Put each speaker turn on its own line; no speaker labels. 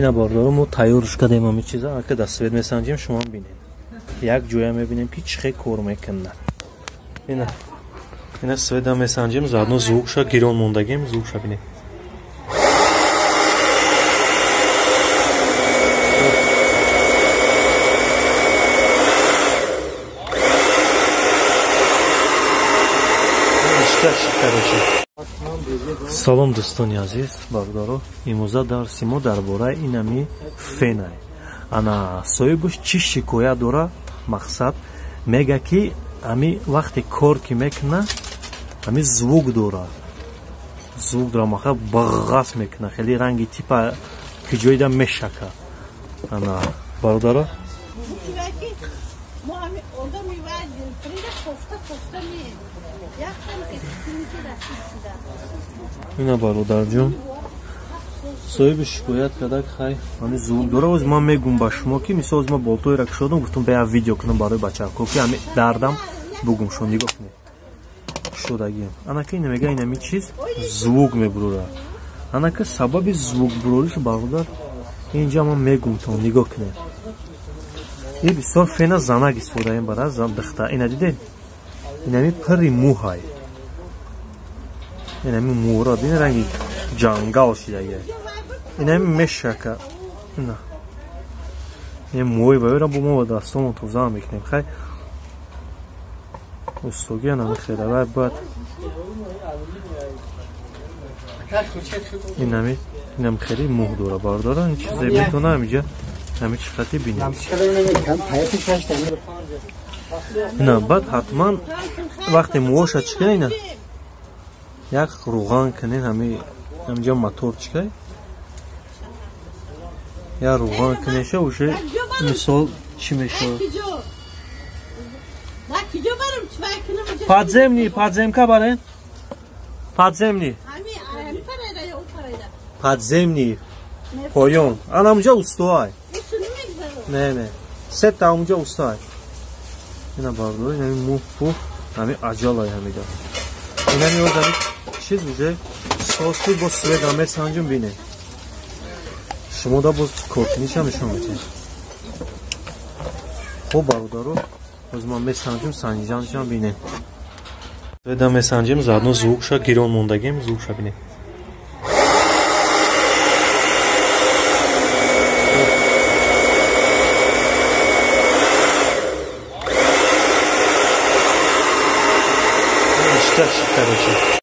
Ина бардоро мо тайёрш кардем ҳамин чиза, ака дар свет месанҷем, шумоам бинед. Як ҷоя мебинем ки чӣ хел кор мекунад. Ина ина света месанҷем, заодно звукша гирон мондагем, звукша бинед. Салом дӯстони азиз, бародаро, имрӯза дарси мо дар бораи инами фенай. Ана соҳибаш чӣ шикоят дора? Мақсад мега ки ами вақте кор ки мекуна, ами звук дора. Звук дора, маха бағғас мекуна, хеле ранги типа ки ҷоида мешака. Ана бародаро, ина бародарҷон, соҳиби шикоят карда, хай ҳами звук дора. Оз ман мегум ба шумо ки мисол оз ман болтоеро кушодам, гуфтам бая видео кунам барои бачаҳако ки ҳами дардам бугум шумо нигоҳ кунед. Кушодагиам. Анака ина мега инами чиз звук мебурора. Анака сабаби звук бурориш бародар инҷа ман мегум то нигоҳ кунед. И бисёр фена занак истифодаем бара зан дихта. Ина дидед? Инами пирри мӯҳай. Инами мӯра дин ранги ҷангал шидаги. Инами мешака. Ина. Ин мӯи баёра бо мо дастомон тоза мекунем. Хай. Устогӣ ана хела вай бояд. Инами инам хеле мӯҳ дора бардора. Ин чизе метона ҳамиҷа ҳами чӣ хати бинем. Ина баъд ҳатман вақте мӯоша чӣ кунед, ина як руған кунед, ҳамиҷа мотор чикай, як руған кунеша, уже мисол чӣ мешавад? Подземный, подземка барен? Подземный. Подземный. Поён. Ана ҳамҷа устоай. Не, не. Сета ҳамҷа устоай. Ина бардор, ина мӯ пӯх, ҳами аҷалай ҳамида. Ина меозами чиз уже соз шуд, боз свет ҳам месанҷум бинед. Шумо да боз коркунишам нишон медиҳем. Хоб бародаро, боз ман месанҷум, санҷиданшам бинед. Свет ҳам месанҷем, заодно звукша гирон мондагем, звукша бинед. Короче.